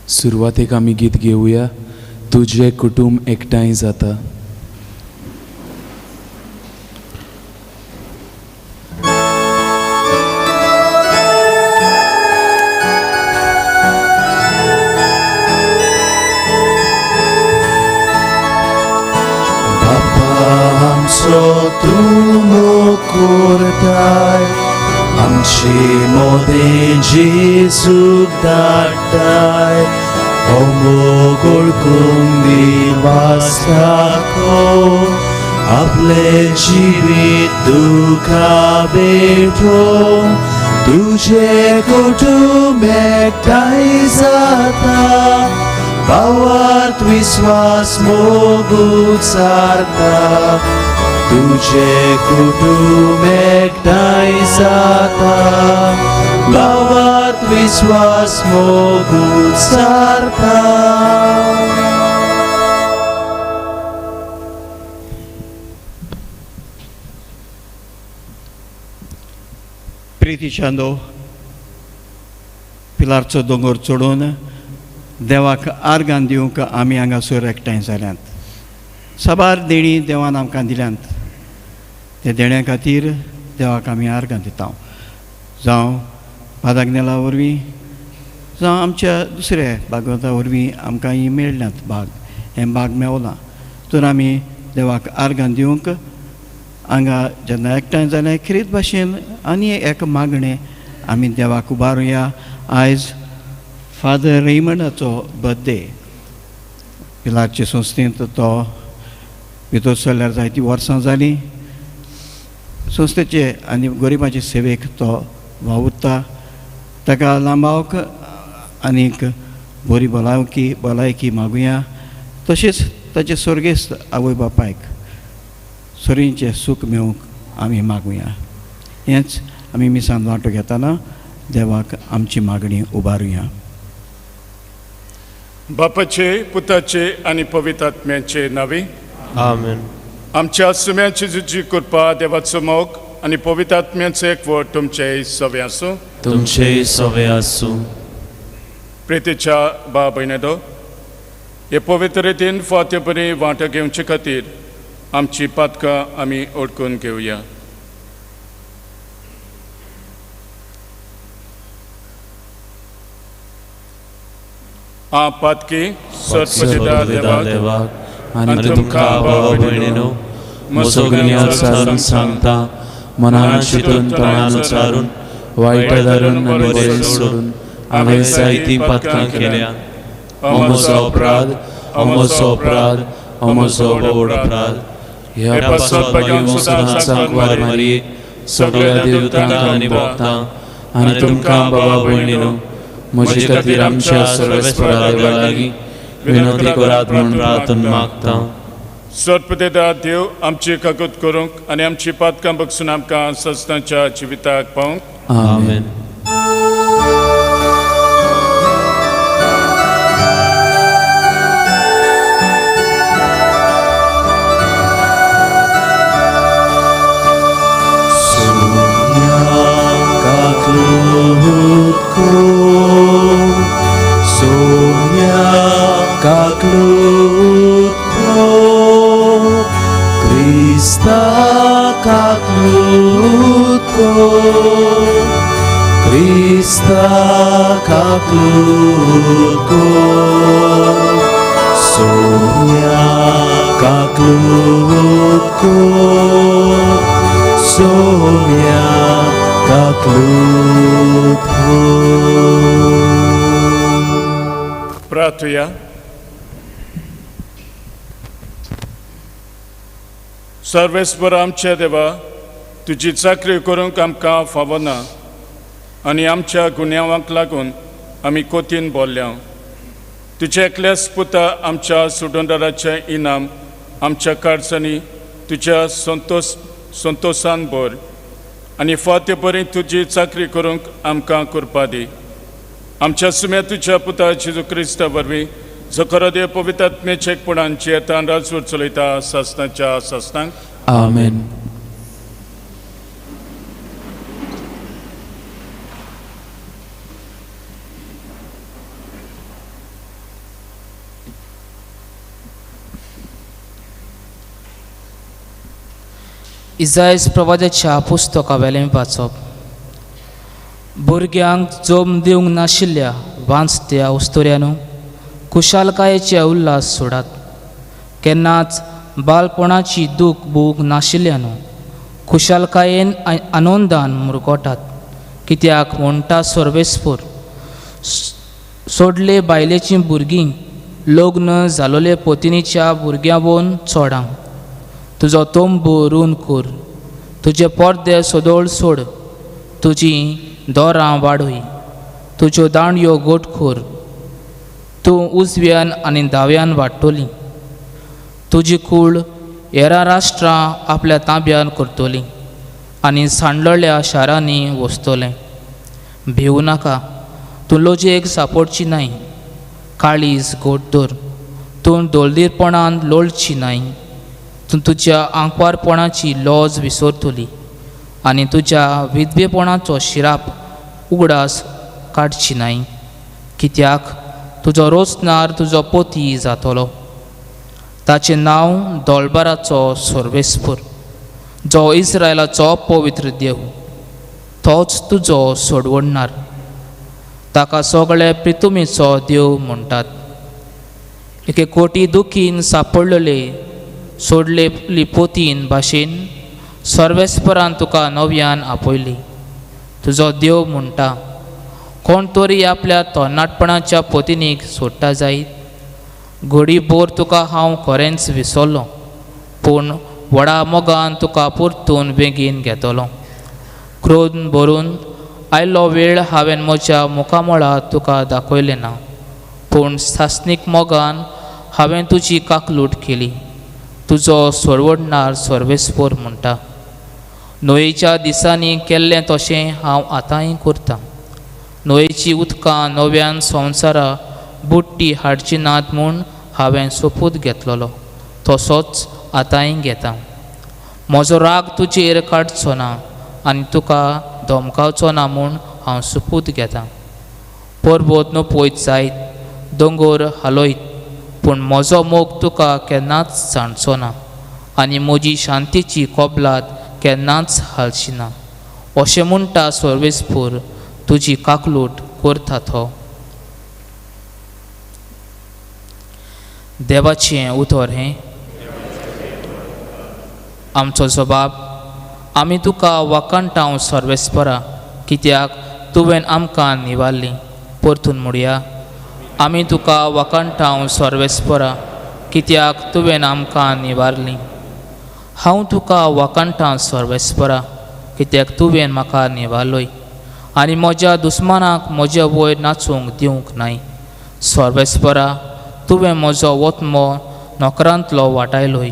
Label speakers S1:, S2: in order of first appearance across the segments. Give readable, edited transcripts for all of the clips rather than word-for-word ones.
S1: सुरवातेक आमी गीत घेवया, तुजें कुटूंब एकठांय जाता.
S2: बापा आमचो तूं मोग करताय, आमचे मोदें जेजूक धाडटाय, हो मोग वळखूंक दी वास्ताको, आपलें जिवीत दुखा भेटोवंक, तुजें कुटूंब एकठांय जाता, भावार्थ विस्वास मोग उचारता, तुजें कुटूंब एकठांय जाता, भावार्थ विस्वास मोग उचारता.
S3: प्रितीच्या नो पिलारचो दोंगर चडोवन देवाक आर्गान दिवंक आमी हांगासर एकठांय जाल्यात. साबार देणी देवान आमकां दिल्यांत, त्या देण्या खातीर देवाक आमी आर्गां दिता. जावं पादाग्नेला वरवीं, जावं आमच्या दुसऱ्या भागवता वरवीं आमकां ही मेळ्ळ्यांत भाग, हें भाग मेवलां. तर आमी देवाक आर्गां दिवंक हांगा जेन्ना एकठांय जालें खेरीत भाशेन आनी एक मागणें आमी देवाक उबारुया. आयज फादर रेमंडाचो बर्थडे. पिलारचे संस्थेंत तो भितर सरल्यार जायतीं वर्सां जालीं. संस्थेचे आनी गरिबांचे सेवेक तो वावुरता. ताका लांबावक आनीक बरी भलायकी मागुया. तशेंच ताचे स्वर्गेस्त आवय बापायक सरींचें सूख मेळूंक आमी मागुया. हेंच आमी मिसान वांटो घेतना देवाक आमची मागणी उबारुया.
S4: बापाचे, पुताचे आनी पवित्र आत्म्याचे नांवे
S5: आमेन.
S4: आमच्या सुम्याची जुजी कृपा, देवाचो मोग आनी पवित्र आत्म्याचो एकवट तुमचेय सवे आसूं.
S5: तुमचेय सवे आसूं.
S4: प्रितीच्या बा भयणो, हे पवित्र रितीन फावते बरी वांटो घेवचे खातीर आमची पातकां आमी ओडकून घेवया. आ पातकी सर्वपिता देवाक
S5: आनी तुमकां भावा भयणीनो म्हजो गुन्यांव उचारून सांगता, मनान चिंतून तोंडान उचारून
S1: वायट धरून आनी बरें सोडून
S5: हांवें जायतीं पातकां केल्या. हो म्हजो अपराध, हो म्हजो अपराध, हो म्हजो व्हड अपराध.
S1: ह्या
S5: पासत भगवान सदां सांकवार मारये, सगळ्या देवतांक आनी भक्तांक आनी तुमकां भावा भयणीनो म्हजे खातीर आमच्या सर्वेस्परा देवा लागीं विनंती करात म्हूण प्रार्थना मागता.
S4: सर्वपिता देव आमची काकूत करूंक आनी आमची पातकां बगसून आमकां सस्तांच्या जिविताक पावंक.
S5: आमेन.
S2: Sonia kaklutko, Krista kaklutko, Krista kaklutko, Sonia kaklutko, Sonia kaklutko.
S4: प्रार्थुया. सर्वेस्पर आमच्या देवा, तुजी चाकरी करूंक आमकां फावना आनी आमच्या गुन्यांवांक लागून आमी कोतीन बोल्ल्या. तुज्या एकल्याच पुता आमच्या सुडोंदाराचें इनाम आमच्या काळजांनी तुज्या संतोशान भर आनी फावते बरी तुजी चाकरी करूंक आमकां कृपा दी. आमच्या सुम्या तुज्या पुता जेजू क्रिस्ता वरवीं, जो खरो देव पवित्र आत्म्याच्या एकपणान जियेतान राजवट चलयता सासणाच्या सासणांक.
S1: आमेन.
S6: इजायस प्रवादाच्या पुस्तका वेलें वाचप. भुरग्यांक जोम दिवंक नाशिल्ल्या वांचत्या उस्तुऱ्यानू खुशालकायेचे उल्हास सोडात. केन्नाच बालपणाची दूख भोग नाशिल्ल्यानू खुशालकायेन आनंदान मुरगोटात. कित्याक म्हणटा सर्वेस्पर, सोडले बायलेचीं भुरगीं लग्न जालोले पोतिनीच्या भुरग्यां वोन चोडां. तुजो तंबू रून कर, तुजे पडदे सदोळ सोड, तुजीं दोरां वाडय, तुज्यो दांडयो गोट कर. तूं उजव्यान आनी दाव्यान वाडटली, तुजी कूळ हेरां राष्ट्रां आपल्या ताब्यान करतली आनी सांडलेल्या शारांनी वसतलें. भिवू नाका, तूं लजेक सापडची नाय. काळीज गोट धर, तूं दोलदीरपणान लोळची नाय. तूं तुज्या आंकवारपणाची लॉज विसरतली आनी तुज्या विधवेपणाचो शिराप उगडास काडची नाय. कित्याक तुजो रोचनार तुजो पोती जातलो. ताचें नांव दोळबाराचो सर्वेस्पर, जो इस्रायलाचो पवित्र देव, तोच तुजो सोडवणणार. ताका सगळे प्रितुमेचो देव म्हणटात. एके कोटी दुखीन सापडलेले सोडलेली पोतीन भाशेन सर्वेस्परान तुका नव्यान आपयली. तुजो देव म्हणटा, कोण तरी आपल्या तरणाटपणाच्या पोतिनीक सोडटा जायत. घडी भर तुका हांव खरेंच विसरलो, पूण व्हडा मोगान तुका परतून बेगीन घेतलो. क्रोध भरून आयलो वेळ हांवें म्हज्या मुखामळा तुका दाखयलें ना, पूण सासणीक मोगान हांवें तुजी काकलूट केली. तुजो सोडवडणार सर्वेस्पर म्हणटा, न्हंयेच्या दिसांनी केल्लें तशें हांव आतांय करतां. न्हंयेची उदकां नव्यान संवसारा बुडटी हाडची नात म्हूण हांवें सोपूत घेतलेलो, तसोच आतांय घेता. म्हजो राग तुजेर काडचो ना आनी तुका धमकावचो ना म्हूण हांव सोपूत घेतां. पर्वत नपयत जायत, दोंगर हालयत, पूण म्हजो मोग तुका केन्नाच जाणचो ना आनी म्हजी शांतीची कबलात केन्नाच हालची ना. अशें म्हणटा सर्वेस्पर, तुजी काकलूट करता तो. देवाचें उतर हें. आमचो जबाब, आमी तुका वाखाणटांव सर्वेस्परा, कित्याक तुवें आमकां निवारली. परतून म्हणया, आमी तुका वाखाणटांव सर्वेस्परा, कित्याक तुवें आमकां निवारली. हांव तुका वाखाणटां सर्वेस्परा, कित्याक तुवें म्हाका निवारलोय आनी म्हज्या दुस्मानाक म्हजे वयर नाचूंक दिवंक नाय. सर्वेस्परा, तुवें म्हजो वतमो नोकरांतलो वाटायलोय,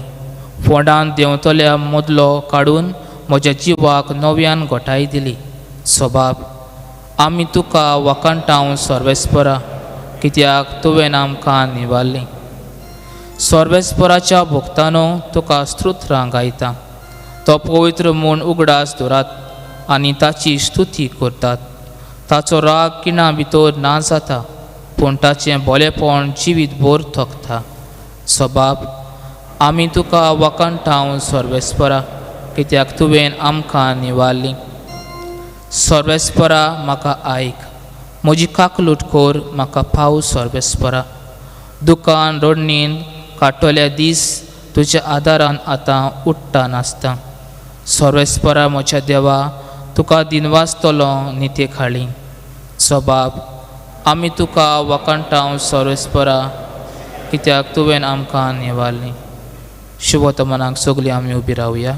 S6: फोंडान देंवतल्या मदलो काडून म्हज्या जिवाक नव्यान गोठाय दिली. सबाब, आमी तुका वाखाणटांव सर्वेस्परा, कित्याक तुवें आमकां निवारली. सर्वेस्पराच्या भक्तानो तुका स्तोत्रां गायता. तो पवित्र म्हूण उगडास दवरात आनी ताची स्तुती करतात. ताचो राग किणा भितर ना जाता, पूण ताचें बोलेपण जिवीत भर थकता. सबाब, आमी तुका वाखाणटांव सर्वेस्परा, कित्याक तुवें आमकां निवारली. सर्वेस्परा, म्हाका आयक, म्हजी काकलूट कर, म्हाका पाव सर्वेस्परा. दुकान रडणीन काडटल्या दीस तुज्या आदारान आतां उठ्ठा नासता. सर्वेस्परा म्हज्या देवा, तुका दिनवासतलो निते खाळी. सबाब, आमी तुका वाखाणटांव सर्वेस्परा, कित्याक तुवें आमकां निवारली. शुभतमनाक सगळीं आमी उबी रावया.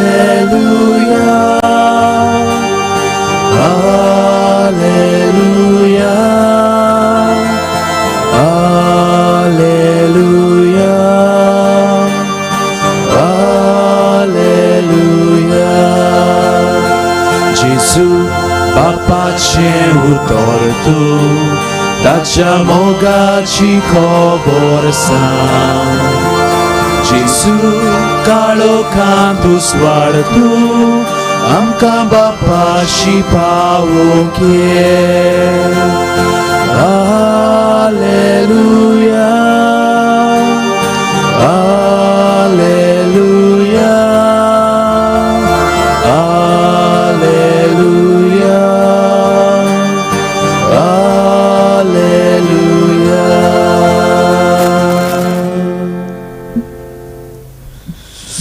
S2: Alleluia, Alleluia, Alleluia, Alleluia. Gesù, बापाचें उतर तूं, ताच्या मोगाची खबर सांग. जेजू काळोखांत उजवाड तूं, आमकां बापाशी पावोवंक ये. Alleluia, Alleluia, Alleluia, Alleluia.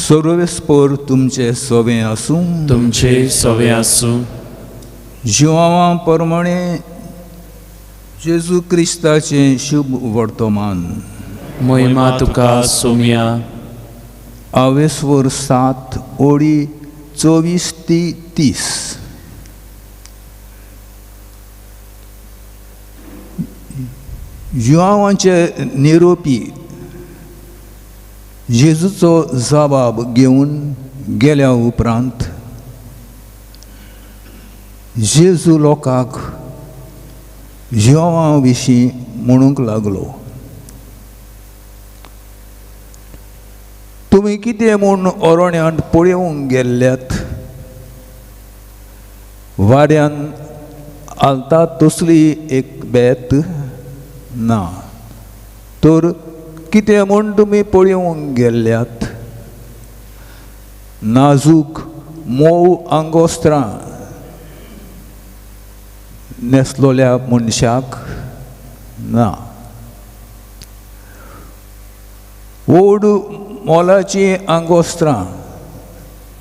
S7: सर्वेस्पोर तुमचे सोबें आसूं.
S5: तुमचे सवे आसूं.
S7: जिवां प्रमाणे जेजू क्रिस्ताचें शुभ वर्तमान.
S5: महिमा तुका सोम्या.
S7: आवेस्वर 7 ओळी 24 ते 30. जुआवांचे निरोपी जेजूचो जबाब घेवन गेल्या उपरांत जेजू लोकांक जुआंवा विशीं म्हणूंक लागलो, तुमी कितें म्हूण अरण्यांत पळोवंक गेल्ल्यात? वाड्यान आलता तसली एक बेत ना, तर कितें म्हूण तुमी पळोवंक गेल्ल्यात? नाजूक मोव आंगोस्त्रां न्हेसलोल्या मनशाक ना, व्हड मोलाचीं आंगोस्त्रां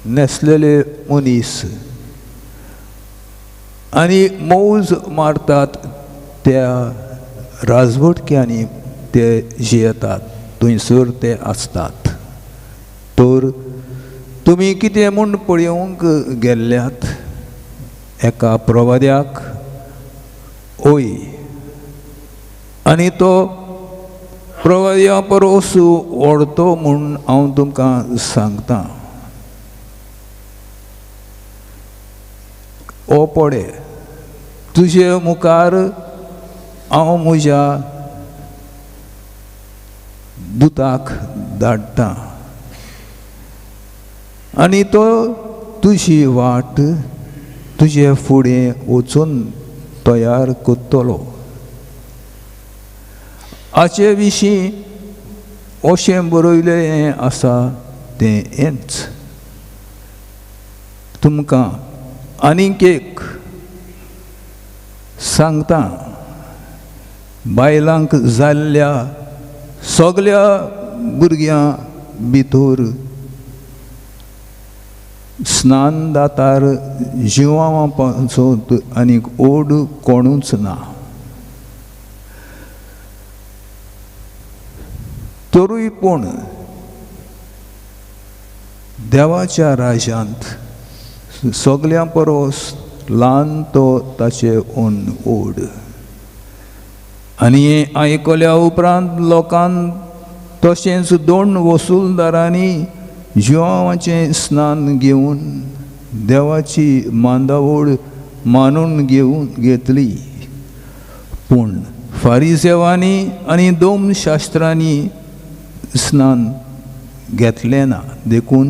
S7: न्हेसलेले मनीस आनी मौज मारतात त्या राजवटक्यांनी ते जियेतात, थंयसर ते आसतात. तर तुमी कितें म्हूण पळोवंक गेल्ल्यात? एका प्रवाद्याक? ओय, आनी तो प्रवाद्या परस व्हडतो म्हूण हांव तुमकां सांगता. ओ पळे, तुजे मुखार हांव म्हज्या दुताक धाडटा आनी तो तुजी वाट तुजे फुडें वचून तयार करतलो. हाचे विशीं अशें बरयलें आसा तें हेंच, तुमकां आनीक एक सांगता, बायलांक जाल्ल्या सगल्या भुरग्यां भितर स्नान दातार जिवां पासून आनीक ओड कोणूच ना. तरूय पूण देवाच्या राज्यांत सगल्यां परस ल्हान तो ताचे ओन ओड. आनी आयकल्या उपरांत लोकान तशेंच दोन वसुलदारांनी जिवाचें स्नान घेवन देवाची मांदावळ मानून घेवन घेतली. पूण फारिजेवांनी आनी दोन शास्त्रांनी स्नान घेतलें ना, देखून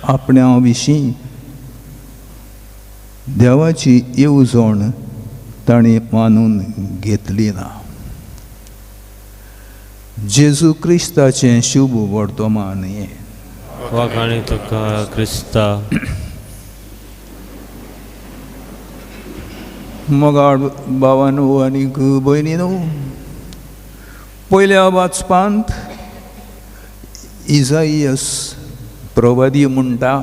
S7: आपल्या विशीं देवाची येवजण तांणी मानून घेतली ना. जेजू क्रिस्ताचें शुभ वर्तमान हें.
S5: वाखाणी तुका क्रिस्ता.
S7: मोगाळ भावानू आनीक भयणीनू, पयल्या वाचपांत इजाइयस प्रवादी म्हणटा,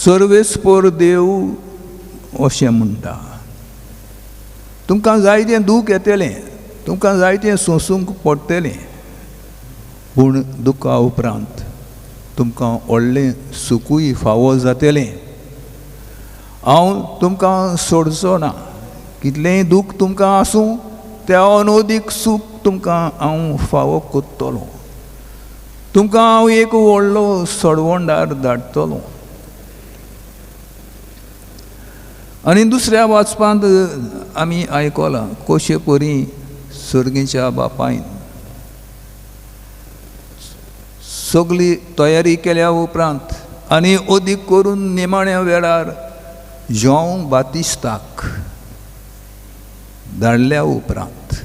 S7: सर्वेस्पोर देव अशें म्हणटा, तुमकां जायतें दूख येतलें, तुमकां जायतें सोंसूंक पडटलें, पूण दुखा उपरांत तुमकां व्हडलें सुकूय फावो जातलें. हांव तुमकां सोडचो ना, कितलेंय दूख तुमकां आसूं त्या अनोदीक सूख तुमकां हांव फावो करतलो. तुमकां हांव एक व्हडलो सोडवणदार धाडटलो. आनी दुसऱ्या वाचपांत आमी आयकलां कशे परी सर्गीच्या बापायन सगली तयारी केल्या उपरांत आनी अदीक करून निमाण्या वेळार जोंव बातिस्ताक धाडल्या उपरांत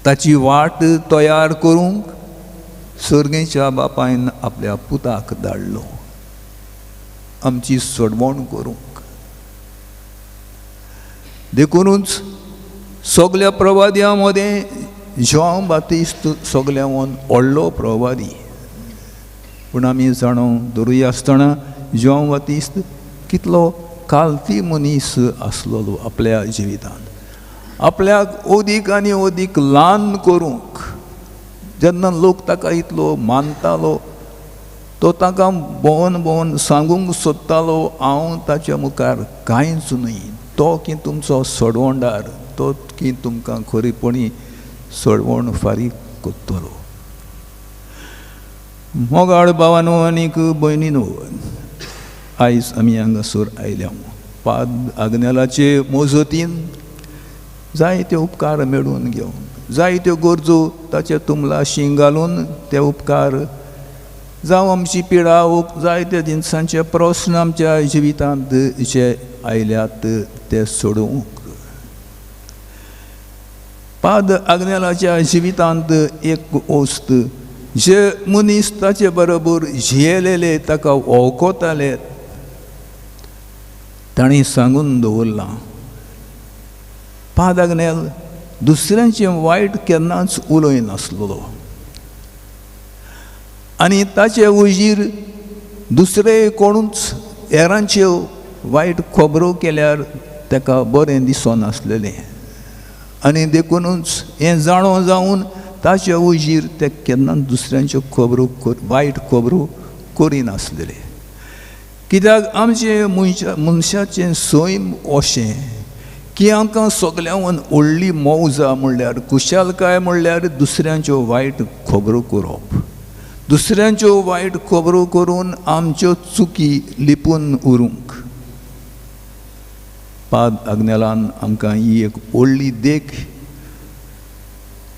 S7: ताची वाट तयार करूंक सर्गेच्या बापायन आपल्या पुताक धाडलो आमची सोडवण करूंक. देखूनच सगल्या प्रवाद्यां मदें जोंव बातिस्त सगल्यांवन व्हडलो प्रवादी. पूण आमी जाणो धरुया आसतना जोंव बातिस्त कितलो कालती मनीस आसलेलो आपल्या जिवितांत आपल्याक अदीक आनी अदीक ल्हान करूंक. जेन्ना लोक ताका इतलो मानतालो तो ताका भोंवन भोंवन सांगूंक सोदतालो हांव ताच्या मुखार कांयच न्हय, तो की तुमचो सोडवणदार, तो की तुमकां खरेपणी सोडवण फारीक करतलो. मोगाळ भावानो आनीक भयणीनो, आयज आमी हांगासर आयल्या पाद आग्नेलाचे मोजतीन जायते उपकार मेळून घेवन जायत्यो गरजो ताचे तुमला शीं घालून ते उपकार जावं आमची पिडा जायत्या जिनसांचे प्रस्न आमच्या जिवितांत जे आयल्यात ते सोडोवंक. पाद आग्नेलाच्या जिवितांत एक वस्त जे मनीस ताचे बरोबर जियेलेले ताका वळखताले तांणी सांगून दवरलां पाद आग्नेल दुसऱ्यांचें वायट केन्नाच उलयनासलो आनी ताचे वजीर दुसरे कोणूच हेरांच्यो वायट खबरो केल्यार ताका बरें दिसनासलेलें आनी देखूनच हें जाणो जावन ताचे वजीर ते केन्नाच दुसऱ्यांच्यो खबरो वायट खबरो करिनासलेले. कित्याक आमचें मनशाचें सैम अशें की आमकां सगल्यांवन व्हडली मौजा म्हणल्यार खुशालकाय म्हणल्यार दुसऱ्यांच्यो वायट खबरो करप, दुसऱ्यांच्यो वायट खबरो करून आमच्यो चुकी लिपून उरूंक. पाद आग्नेलान आमकां ही एक व्हडली देख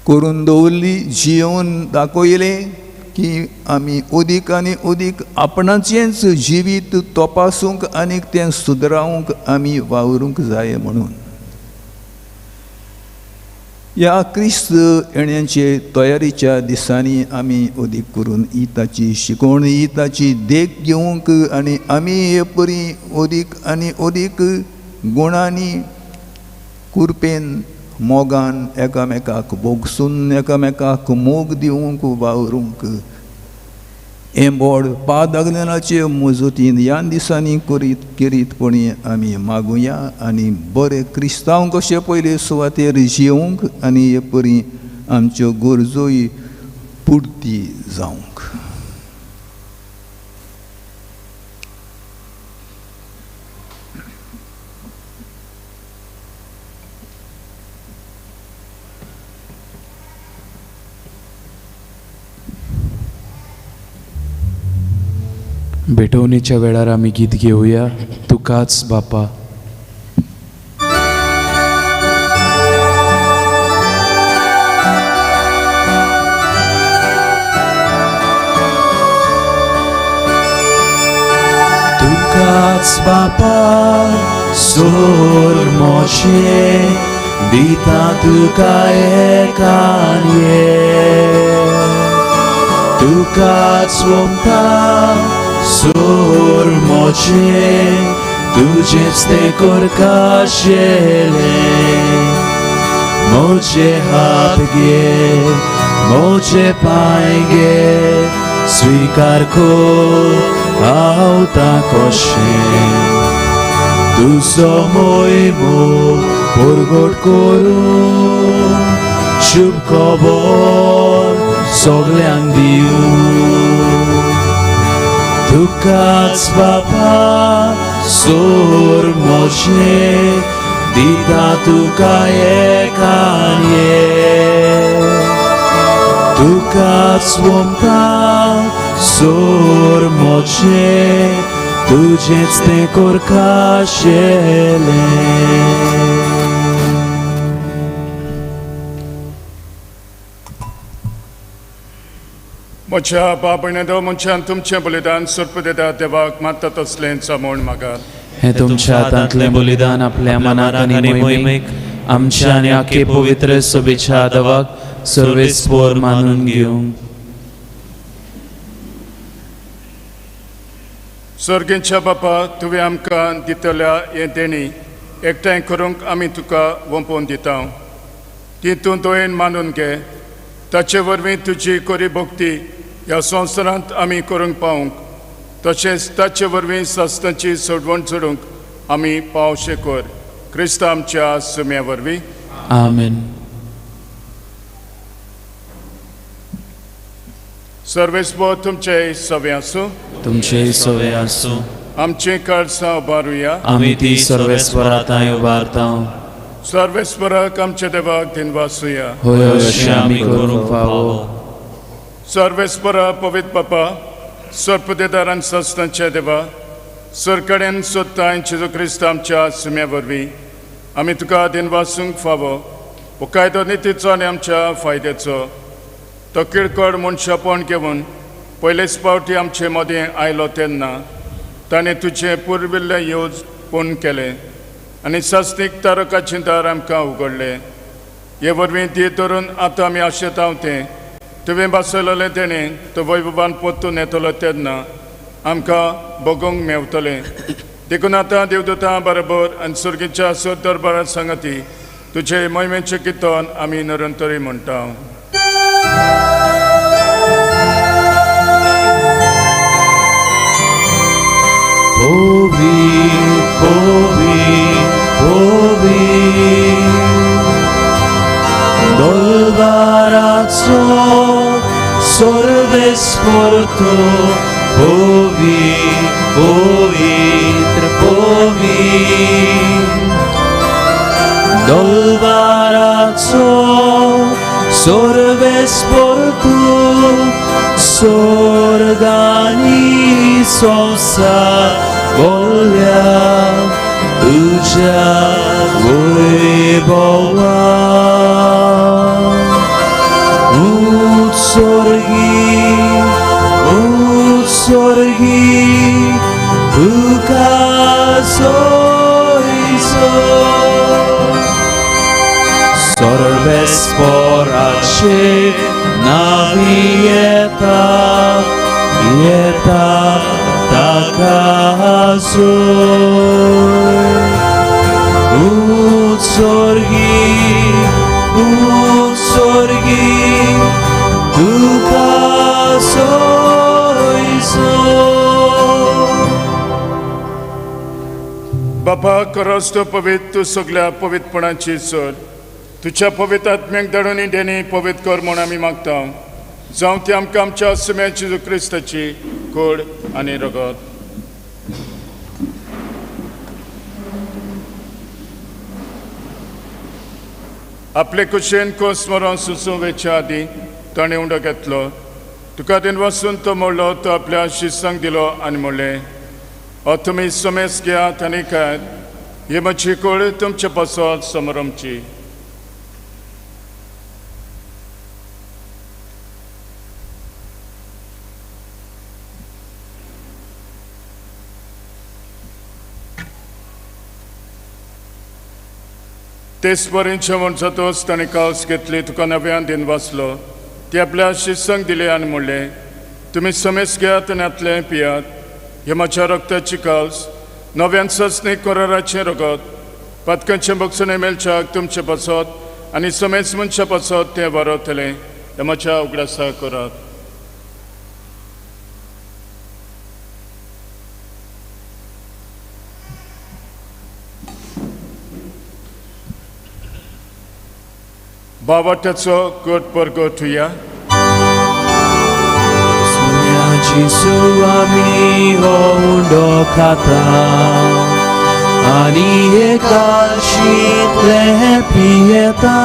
S7: करून दवरली, जियोवन दाखयलें की आमी अदीक आनी अदीक आपणाचेंच जिवीत तपासूंक आनी तें सुदरावंक आमी वावरूंक जाय म्हणून. ह्या क्रिस्त येण्याचे तयारीच्या दिसांनी आमी अदीक करून ही ताची शिकवण ही ताची देख घेवंक आनी आमी हे परी अदीक आनी अदीक गुणांनी कुरपेन मोगान एकामेकाक भोगसून एकामेकाक मोग दिवंक वावरूंक हें बोड पाद आग्नेलाचे मजतीन ह्या दिसांनी करीत केरीतपणी आमी मागुया आनी बरे क्रिस्तांव कशे पयले सुवातेर जियोवंक आनी हे परी आमच्यो गरजोय पुर्ती जावंक.
S1: भेटवणीच्या वेळार आमी गीत घेवया तुकाच बापा. तुकाच बापा सोर मोशे दिता तुका एकान तुकाच वमता सोर मोचे तुझेच ते करकाशेले मोचे हात गे मोचे पांय गे स्वीकार कर हांव ताकोशें तुजो मोहिमो परगट करूं शुभ खबर सगल्यांक दिवं. तुकाच बापा सोर मोशे दिता तुका एकान तुकाच वमता सोर मोशे तुझेच तें करकाशेलें.
S4: म्हज्या बाबणेदो मनशान तुमचें बलिदान सोडपदेता देवाक मानता तसलें म्हूण मागात.
S1: हें तुमच्या हातांतलें बलिदान आपल्या मनाक आनी मोहिमेक आमच्या आनी आखे पवित्र सभेच्या देवाक सर्वेस्पोर मानून घेवंक.
S4: सर्गेच्या बापा, तुवें आमकां दितल्या हें देणी एकठांय करूंक आमी तुका वंपोवन दिता. ती तूं दयेन मानून घे. ताचे वरवीं तुजी कोरी भक्ती ह्या संवसारांत आमी करूंक पावूंक, तशेंच ताचे वरवीं सासणाची सोडवण चडूंक आमी पावशे कर. क्रिस्त आमच्या सुम्या वरवीं.
S1: आमेन.
S4: सर्वेस्पोर तुमचे सवे आसूं.
S1: तुमचे सवे आसूं.
S4: आमचीं काळसां उबारुया.
S1: आमी ती सर्वेस्पराताय उबारता.
S4: सर्वेस्पराक आमच्या देवाक दिनवासुया.
S1: होय, अशें आमी करूंक फावो.
S4: सर्वेस्परा पवित्र बापा, सर्पदेदार आनी सस्तांच्या देवा, सरकडेन सोदताय जेजू क्रिस्त आमच्या सुम्या वरवीं आमी तुका दिनवासूंक फावो. हो कायदो नितीचो आनी आमच्या फायद्याचो. तो किळकड मनशापण घेवन पयलेच फावटी आमचे मदें आयलो तेन्ना ताणें तुजें पुर्विल्लें येवज पूर्ण केलें आनी सासणीक तारकाचें दार आमकां उगडलें. हे वरवीं ती धरून आतां आमी आशेतांव तें तुवें बसयलें तेणें तो वैभवान परतून येतलो तेन्ना आमकां बगूंक मेवतलें. देखून आतां देवदूतां बरोबर आनी सुर्गीच्या सुर दरबारात सांगती तुजे मोहिमेचें किर्तन आमी निरंतरी म्हणटा.
S2: Ovi, ovi, ovi, Dolbarazzo, sorvesporto, ovi, ovi, ovi, Dolbarazzo, sorvesporto, sorgani sosa volja tuđa vojbova. Utsorgi, tuka soiso. Sorvesporače navijeta, jeta takazoj. Utsorgi, utsorgi, tuka soiso.
S4: बापा, खरोच तूं पवित्र, तूं सगल्या पवित्रपणाची सर. तुज्या पवित्र आत्म्याक धाडून देणी पवित्र कर म्हूण आमी मागता. जावं ती आमकां आमच्या सुम्या जेजू क्रिस्ताची कूड आनी रगत. आपले कुशेन कोस मरोन सुसूं वेच्या आदीं ताणें उंडो घेतलो. तुका दिनवासून तो मोडलो, तो आपल्या शिसांक दिलो आनी म्हणलें, हो तुमी समेस घेयात आनी खायात. ही म्हजी कूड तुमचे पासत समरमची. तेच परीन जेवण जातच ताणें कावस घेतली, तुका नव्यान दिनवासलो, ती आपल्या शिसांक दिली आनी म्हणलें, तुमी समेस घेयात आनी हातलें पियात. हे म्हज्या रक्ताची कावस, नव्यान ससनीक कराराचें रगत, पातकांचें बक्षणें मेळच्याक तुमचे पासत आनी समेस मनशा पासत तें वरवतलें. हें म्हज्या उगडासा करात. बाबाट्याचो गट परगटुया.
S2: Sonia Gesù आमी हो उंडो खाता आनी एकाशींतलें पियेता.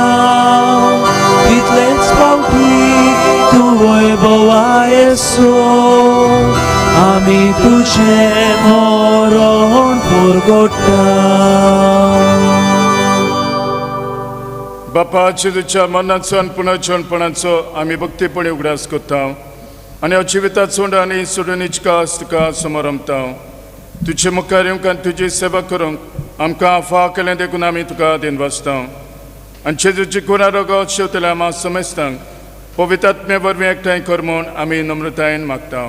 S2: तितलेच फावटी तूं वैभवा येसो, आमी तुजें मरण परगट्टा.
S4: बापा, जेजूच्या मरणाचो आनी पुनर्जनपणाचो आमी भक्तीपणी उगडास करता. आनी ह्या जिवितात सोड आनी सोडून इचकास तुका समरमता. तुजे मुखार येवंक आनी तुजी सेवा करूंक आमकां फाव केलें देखून आमी तुका दिनवासता. आनी जेजूची कुरां रोगत शेवतल्या आमा समेस्तांक पवित्र आत्मे वरवीं एकठांय कर म्हूण आमी नम्रतायेन मागता.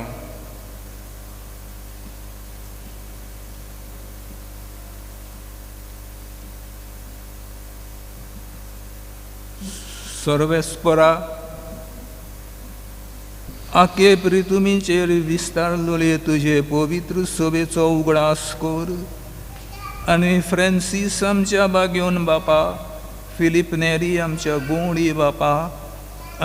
S7: सर्वेस्परा आखे प्रितुमीचेर विस्तारलोले तुजे पवित्र सभेचो उगडास कर आनी फ्रांसीस आमच्या बागेवन बापा, फिलीप नेरी आमच्या गोंडी बापा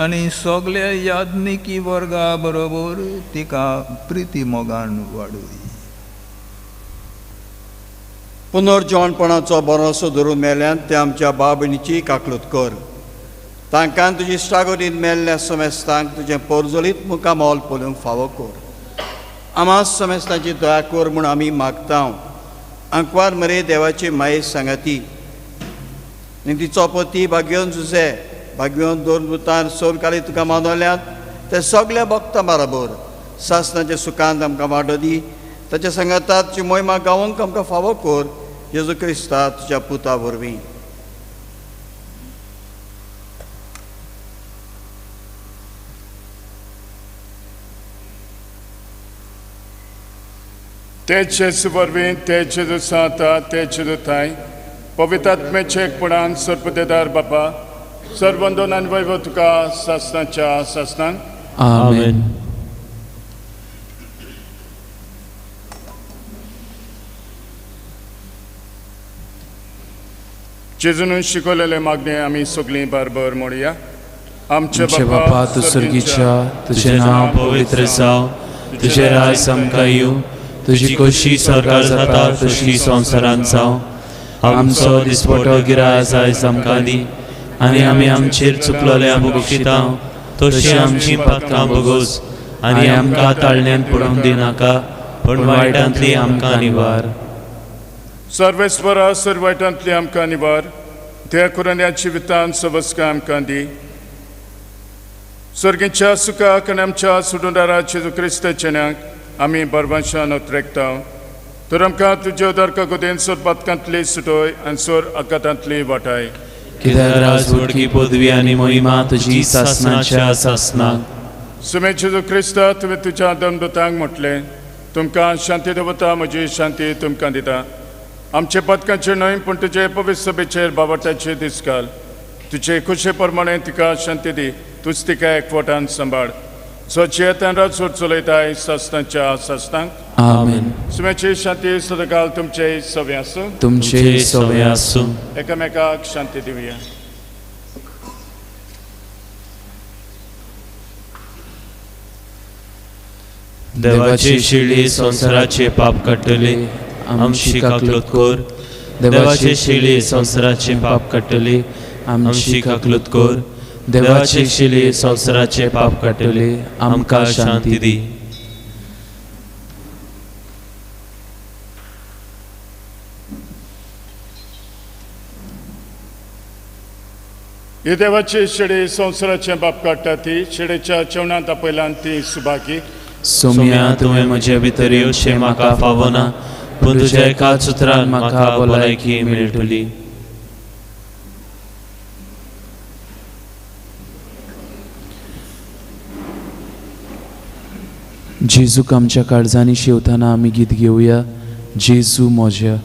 S7: आनी सगल्या याज्ञिकी वर्गा बरोबर तिका प्रिती मोगान वाडय.
S3: पुनर्जिवणपणाचो भरोसो धरून मेल्यान ते आमच्या बाबणीची काकलूत कर. तांकां तुजी इश्टागतीन मेल्ल्या समेस्तांक तुजें पोरजोलीत मुखामोल पळोवंक फावो कर. आमा समेस्तांची दया कर म्हूण आमी मागता. आंकवार मरे देवाची माये सांगाती आनी तिचो पती भाग्योन जुजे भाग्योन दोन भुतान सोरकाली तुका मानवल्यात ते सगल्या भक्तां बराबर सासनाचे सुखांत आमकां वाडो दी. ताच्या सांगातात तुजी मोहिमा गावोंक आमकां फावो कर जेजू क्रिस्ता तुज्या पुता वरवीं.
S4: ते जेजू वरवीं, ते जेजू सांता, ते जेजू थांय पवित्र आत्म्याचे एकपणान सर्पदेदार बापा सर्वंदन आनी वैभव तुका सासनाच्या सासनान.
S5: आमेन.
S4: जेजून शिकवलेले मागणे आमी सगळीं बारबर म्हणया. आमचे
S1: आमचे बापा तूं सर्गीच्या, तुजें नांव
S5: पवित्र जावं, तुजें राज आमकां येवं, तुजी खोशी स्वर्गार जाता तशी संवसारांत जावं. आमचो दिसपटो गिरास आयज आमकां दी आनी आमी आमचेर चुकलोले भोगशिता तशी आमची पातकां भोगोस आनी आमकां ताळण्यांत पडूंक दिनाका पूण वायटांतली आमकां निवार.
S4: सर्वेस्परा सर्व वायटांतली आमकां निवार. त्या करून ह्या जिवितांत सवस्काय आमकां दी. सर्गीच्या सुखाक आनी आमच्या सुडुंदारा जेजू क्रिस्ताच्या नांवाक आमी बरवांशान उतरेकता. तर आमकां तुज्या उदरका गोदेन सोर पातकांतली सुटोय आनी सोर आघातांतली वाटाय.
S1: कित्याक राज व्हडकी पदवी आनी महिमा तुजी सासनाच्या सासनाक.
S4: सुमे जेजू क्रिस्ता तुवें तुज्या दमदूतांक म्हटलें, तुमकां शांती दवरता, म्हजी शांती तुमकां दिता. आमचे पदकांचेर न्हय पूण तुजे पवित्र सभेचेर बावटाचे दीस घाल. तुजे खुशे प्रमाणे तिका शांती दी, तूच तिका एकवटान सांबाळ. स्वच्छेतान राजवट चलयताय सासनाच्या सासनाक.
S1: आमेन.
S4: सुम्याची शांती सदांकाल तुमचे सवे आसूं.
S1: तुमचे सवे आसूं.
S4: एकामेकाक शांती दिवया.
S5: देवाची शिळी संवसाराचे पाप काडटली आमची काकलूत कर. देवाची शिळी संवसाराचे पाप काडटली आमची काकलूत कर.
S1: देवाची शिली संवसाराचे पाप काडटली आमकां शांती दी.
S4: ही देवाची शेळी संवसाराचे पाप काडटा ती शेळीच्या जेवणांत आपयल्यान ती सुभागी.
S1: सोम्या तुवें म्हजे भितर येवचें म्हाका फावना पूण तुज्या एकाच उतरान म्हाका भलायकी मेळटली. जेजूक आमच्या काळजांनी शेवतना आमी गीत घेवया. जेजू म्हज्या.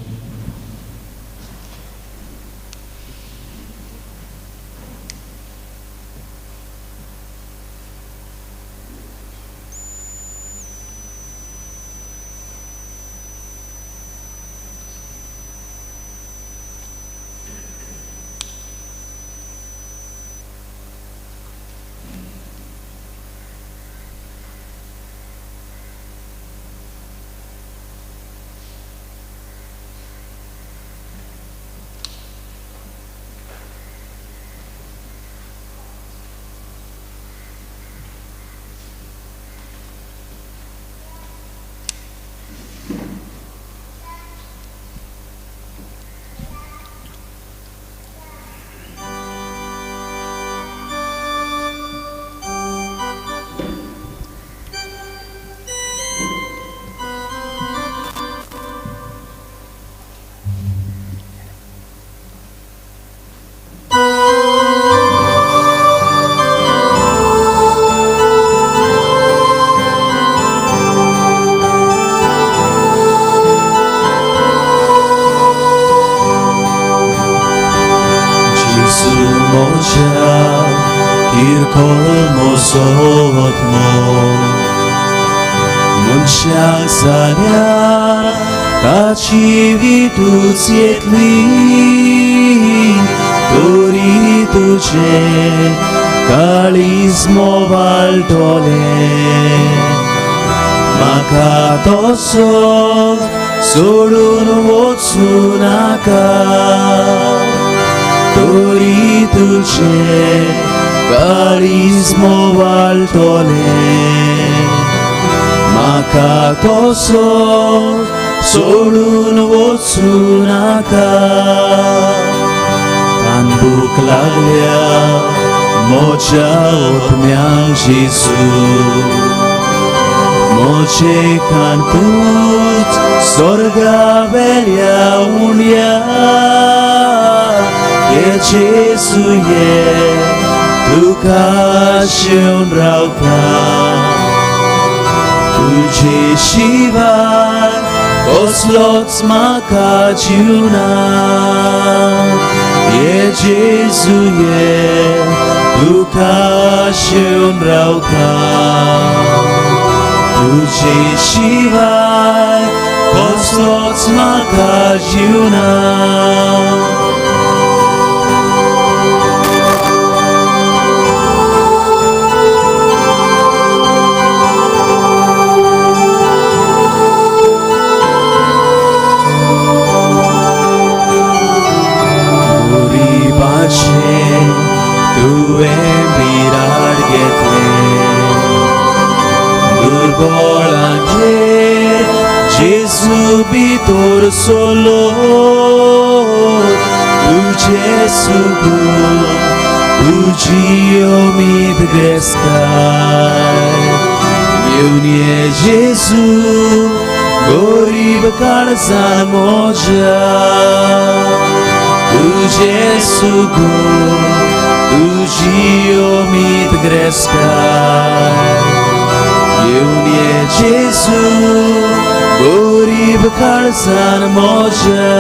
S2: तुजो आत्मो मनशाक जाल्यार ताची विटूच येतली तरी तुजें काळीज मोवाळटलें म्हाका तसो सोडून वचूं नाका तरी तुजें काळीज मोवाळटलें म्हाका तसो सोडून वचूं नाका तानभूक लागल्या म्हज्या आत्म्याक जेजू म्हजे कान तूंच स्वर्गा वेल्या उण्या ये जेजू ये तुका शेवन रावता तुजे शिवाय कसलोच म्हाका जीव ना ये जेजू ये तुका शेवन रावता तुजे शिवाय कसलोच म्हाका जीव ना. गरिबाचें तुवें बिराड घेतलें दुर्बळांचेर जेजू भितर सरलो तुजें सुगूर तुजी उमेद ग्रेस्ताय घेवन ये जेजू गरीब काळजान म्हज्या तुजें सुगूर तुजी उमेद ग्रेस्ताय घेवन ये जेजू गरीब काळजान म्हज्या.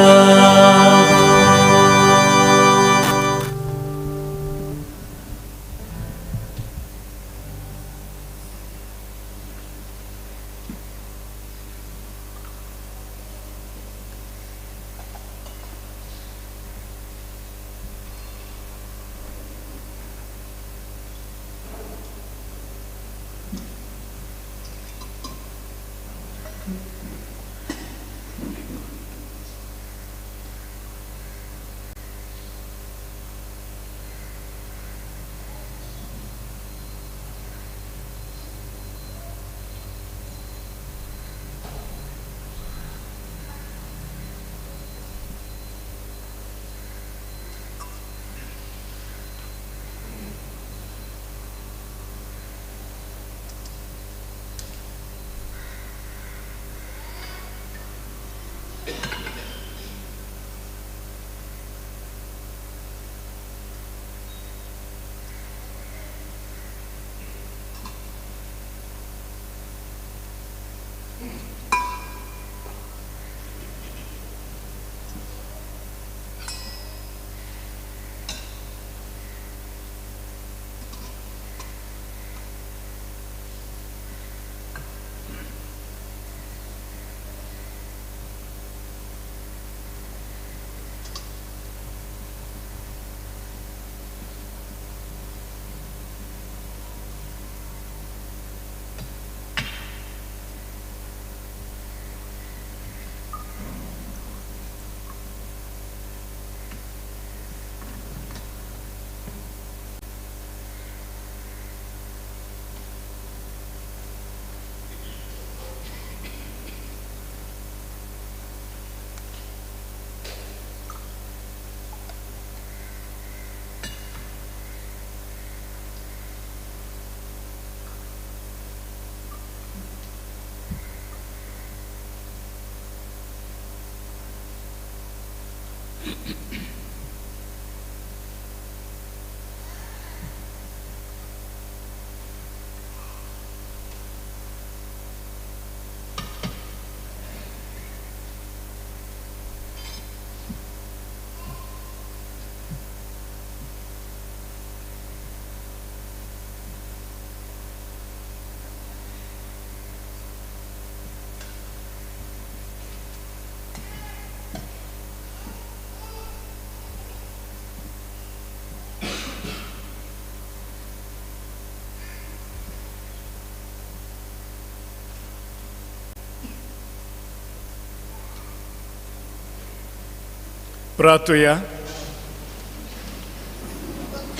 S4: प्रार्थुया.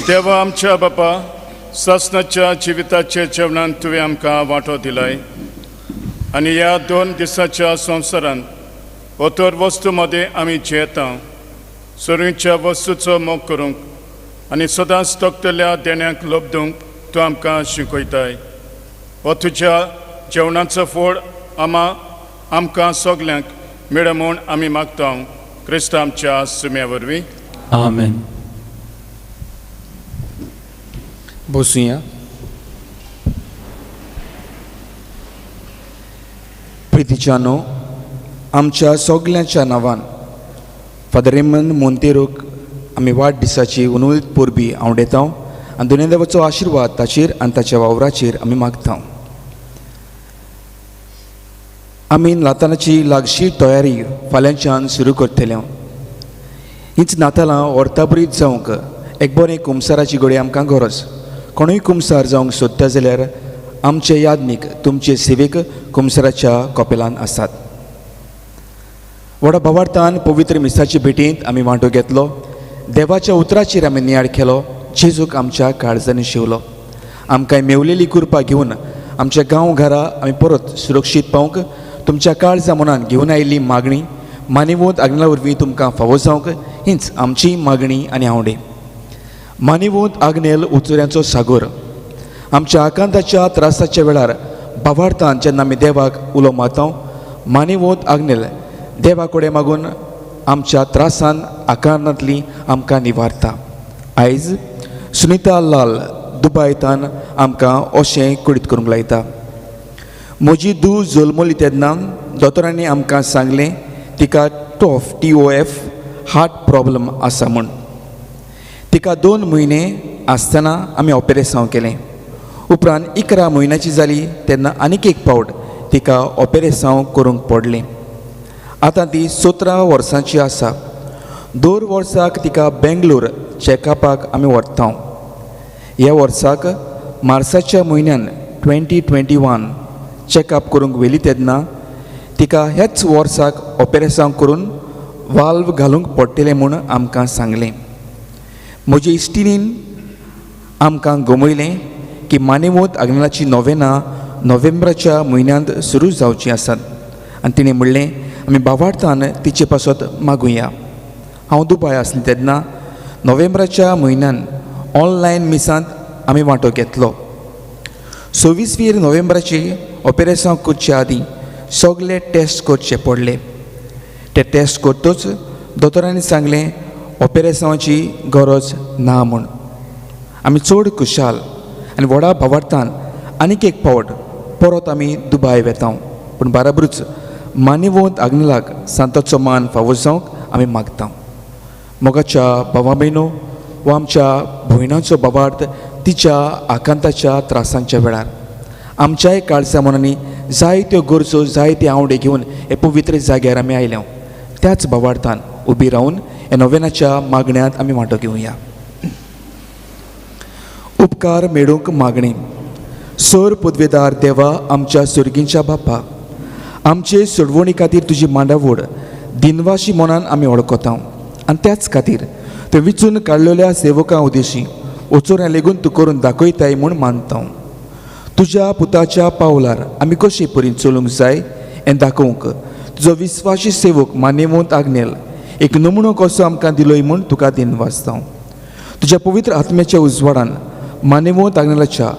S4: देवा आमच्या बापा, सासनाच्या जिविताच्या जेवणान तुवें आमकां वांटो दिलाय आनी ह्या 2 दिसाच्या संवसारान अतर वस्तू मदें आमी जियेता. सोरींच्या वस्तूचो मोग करूंक आनी सदांच तकतल्या देण्यांक लब्दूंक तूं आमकां शिकयताय. हो तुज्या जेवणाचो फोड आमकां सगल्यांक मेळ म्हूण आमी मागता, क्रिस्त आमच्या सुम्या वरवीं.
S1: आमेन.
S8: बसुया. प्रितीच्यानो, आमच्या सगल्यांच्या नांवान फादर रेमन मोंतेरोक आमी वाडदिसाची उनवळीत परबी आवडेता आनी दोनूय देवाचो आशिर्वाद ताचेर आनी ताच्या वावराचेर आमी मागता. आमी नातालाची लागशी तयारी फाल्यांच्यान सुरू करतले. हीच नातालां वर्ताबरीत जावंक एक बरें कुमसाराची घडये आमकां गरज. कोणूय कुमसार जावंक सोदता जाल्यार आमचे यादनीक तुमचे सेवेक कुमसाराच्या कपेलान आसात. व्हडा भावार्थान पवित्र मिसाचे भेटींत आमी वांटो घेतलो. देवाच्या उतराचेर आमी नियाळ केलो. जेजूक आमच्या काळजांनी शिवलो. आमकां मेवलेली कृपा घेवन आमच्या गांव घरा आमी परत सुरक्षीत पावंक तुमच्या काळजा मनान घेवन आयिल्ली मागणी मानिवोत आग्नेला वरवीं तुमकां फावो जावंक हीच आमची मागणी आनी आवडे. मानिवोत आग्नेल उचऱ्यांचो सागोर. आमच्या आकांताच्या त्रासाच्या वेळार भावार्थान जेन्ना आमी देवाक उलो मारता, मानिवोत आग्नेल देवा कडेन मागून आमच्या त्रासान आकारांतली आमकां निवारता. आयज सुनिता लाल दुबायतान आमकां अशें कळीत करूंक लायता. म्हजी धूव जल्मली तेन्ना दोतोरांनी आमकां सांगलें तिका टॉफ TOF heart problem आसा म्हूण. तिका 2 म्हयने आसतना आमी ऑपेरेसांव केलें. उपरांत 11 म्हयन्याची जाली तेन्ना आनीक एक फावट तिका ऑपेरेसांव करूंक पडलें. आतां ती 17 वर्सांची आसा. 2 वर्साक तिका बेंगलोर चॅकअपाक आमी व्हरता. ह्या वर्साक मार्साच्या म्हयन्यान 2021 चॅकअप करूंक व्हेली तेन्ना तिका ह्याच वर्साक ऑपेरेसांव करून वाल्व घालूंक पडटलें म्हूण आमकां सांगलें. म्हजे इश्टिणीन आमकां गमयलें की मानेवत आग्नेलाची नोवेनां नोव्हेंबराच्या म्हयन्यांत सुरू जावचीं आसात आनी तिणें म्हणलें आमी भावार्थान तिचे पासत मागुया. हांव दुबाय आसलें तेन्ना नोव्हेंबराच्या म्हयन्यान ऑनलायन मिसांत आमी वांटो घेतलो. 26 नोव्हेंबराची ऑपेरेसांव करचे आदीं सगळे टेस्ट करचे पडले. ते टेस्ट करतच दोतोरांनी सांगलें ऑपेरेसांवाची गरज ना म्हूण. आमी चड खुशाल आनी व्हडा भावार्थान आनीक एक फावट परत आमी दुबाय वेता. पूण बाराबरूच मानिवंत आग्नेलाक सांताचो मान फावो जावंक आमी मागता. मोगाच्या भावा भयणो वा आमच्या भयणाचो भावार्थ तिच्या आकांताच्या त्रासांच्या वेळार आमच्याय काळजा मनांनी जायत्यो गरजो जायते आवडे घेवन हे पवित्र जाग्यार आमी आयल्या. त्याच भावार्थान उबी रावन ह्या नोवेनाच्या मागण्यांत आमी वांटो घेवया. उपकार मेळूंक मागणी. सर पदवेदार देवा आमच्या सुर्गींच्या बापा, आमचे सोडवणी खातीर तुजी मांडावड दिनवाशी मनान आमी वळखता आनी त्याच खातीर ते विचून काडलेल्या सेवकां उदेशी ओचोऱ्या लेगून तूं करून दाखयताय म्हूण मानता. तुज्या पुताच्या पावलार आमी कशे परीन चलूंक जाय हें दाखोवंक तुजो विस्वाशी सेवक मानेवंत आग्नेल एक नमुनो कसो आमकां दिलोय म्हूण तुका दिनवासता. तुज्या पवित्र आत्म्याच्या उजवाडान मानेवंत आग्नेलाच्या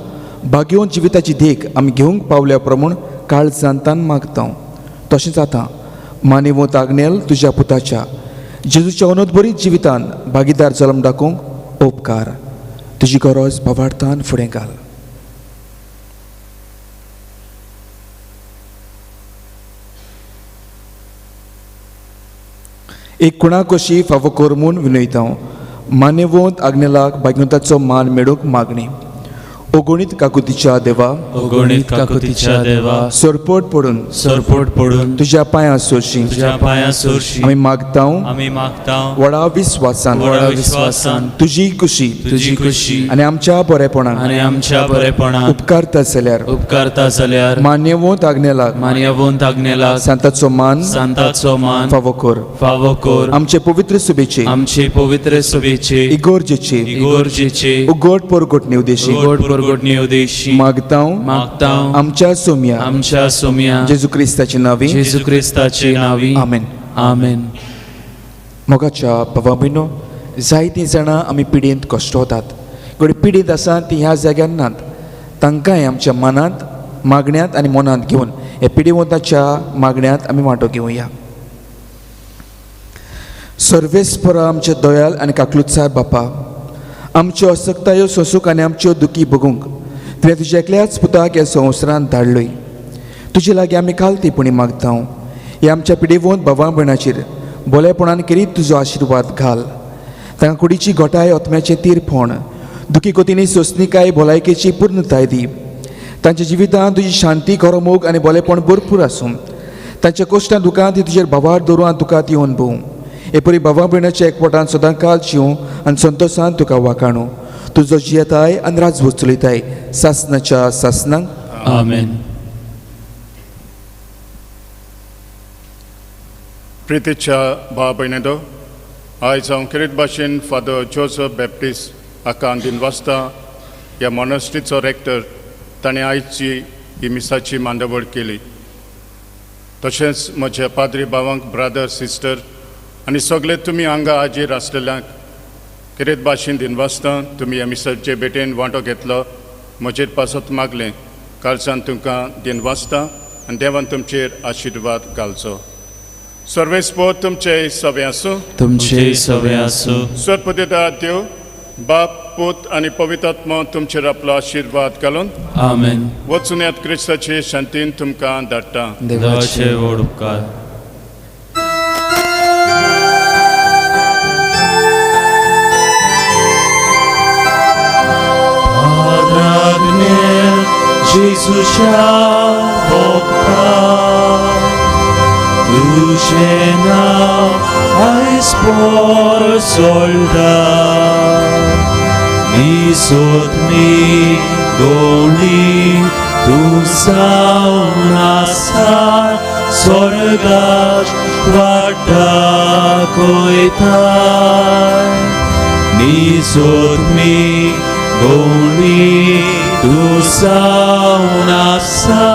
S8: भाग्यवंत जिविताची देख आमी घेवंक पावल्या प्रमाण काळजांतान मागता. तशेंच आतां मानेवंत आग्नेल तुज्या पुताच्या जेजूच्या अनोदबरीत जिवितान भागीदार जल्म दाखोवंक उपकार. तुजी गरज भावार्थान फुडें घाल. एक कुणा कशी फावो कर म्हूण विनयता. मानेवंत आग्नेलाक भाग्यवंताचो मान मेळूंक मागणी. अगणीत काकुतीच्या देवा,
S5: अगणीत काकुतीच्या देवा,
S8: सरपट पडून,
S5: सरपट पडून
S8: तुज्या पांयां सोरशी,
S5: तुज्या पांयां सोरशी
S8: आमी मागता,
S5: आमी मागता
S8: व्हडा विस्वासान,
S5: व्हडा विस्वासान
S8: तुजी खुशी,
S5: तुजी खुशी
S8: आनी आमच्या बरेपणान,
S5: आनी आमच्या बरेपणान
S8: उपकारता जाल्यार,
S5: उपकारता जाल्यार
S8: मान्यवंत आग्नेलाक,
S5: मान्यवंत आग्नेलाक
S8: सांताचो मान,
S5: सांताचो मान
S8: फावो कर,
S5: फावो कर।
S8: आमचे पवित्र सभेचे,
S5: आमचे पवित्र सभेचे
S8: इगोर्जेचे,
S5: इगोर्जेचे
S8: उगड परगटणे उद्देशी,
S5: उगड परगटणे उद्देशी
S8: मागता,
S5: मागता
S8: आमच्या सोम्या,
S5: आमच्या सोम्या
S8: जेजू क्रिस्ताचे नांवी,
S5: जेजू क्रिस्ताचे नांवी,
S8: आमेन,
S5: आमेन।
S8: मोगाच्या भावा भयणो, जायतीं जाणां आमी पिडेंत कश्टवतात, घडये पिडीत आसा ती ह्या जाग्यार नात, तांकांय आमच्या मनांत मागण्यांत आनी मनांत घेवन हे पिडिवंताच्या मागण्यांत आमी वांटो घेवया। सर्वेस्परा आमच्या दयाल आनी काकलुत्सार बापा, आमच्यो असक्तायो सोंसूंक आनी आमच्यो दुखी भोगूंक तुवें तुज्या एकल्याच पुताक ह्या संवसारांत धाडलोय। तुजे लागीं आमी खालतीपणी मागता, ह्या आमच्या पिडेवंत भावा भयणाचेर बोलेपणान केरीत तुजो आशिर्वाद घाल। तांकां कुडीची घटाय, आत्म्याचें तीरपण, दुखी कोतींनी सोंसणीकाय, भलायकेची पूर्णताय दी। तांच्या जिवितांत तुजी शांती, खरो मोग आनी बोलेपण भरपूर आसूं। तांच्या कश्टां दुखांत ती तुजेर भावार दवरून आनी तुका ती अणभवूं। हे परी भावा भयणाच्या एकवटान सदांकाल जिवूं आनी संतोशान तुका वाखाणू। तुजो जियेताय आनी राजवट चलयताय सासनाच्या सासनाक,
S5: आमेन।
S4: प्रितीच्या भाव भयणींनो, आयज हांव खेरीत भाशेन फादर जोजफ बॅप्टिस्ट हाका दिन वाजता ह्या मोनास्ट्रीचो रेक्टर, ताणें आयची ही मिसाची मांडावळ केली। तशेंच म्हज्या पाद्री भावांक, ब्रादर सिस्टर आनी सगळे तुमी हांगा हाजीर आसलेल्यांक खेरीत भाशेन दिन वाजता। तुमी ह्या मिसाचे भेटेन वांटो घेतलो, म्हजेर पासत मागलें, कालच्यान तुमकां दिन वाजता आनी देवान तुमचेर आशिर्वाद घालचो। सर्वेस्पोर तुमचे सवे आसूं,
S5: तुमचे सवे आसूं।
S4: सर्वपतिता देव बाप, पूत आनी पवित्र आत्मो तुमचेर आपलो आशिर्वाद घालून,
S5: आमेन।
S4: वचून यात क्रिस्ताचे शांतीन तुमकां धाडटा।
S5: देवाचे व्हड उपकार। जेजूच्या भोगता तुझें नांव आयज पोर सोडटा, निसोतमी गोंडी तूं जावन आसा, स्वर्गाक वाट दाखयताय। निसोतमी गोंडी तूं जावन आसा,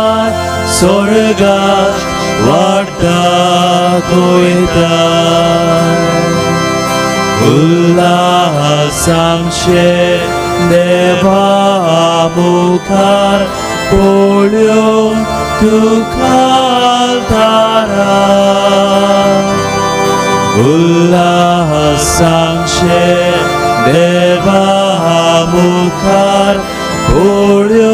S5: स्वर्गाक वाट दाखयताय। उल्हास आमचे देवा मुखार पळोवन तुका आल्तारा, उल्हास आमचे देवा मुखार पळोवन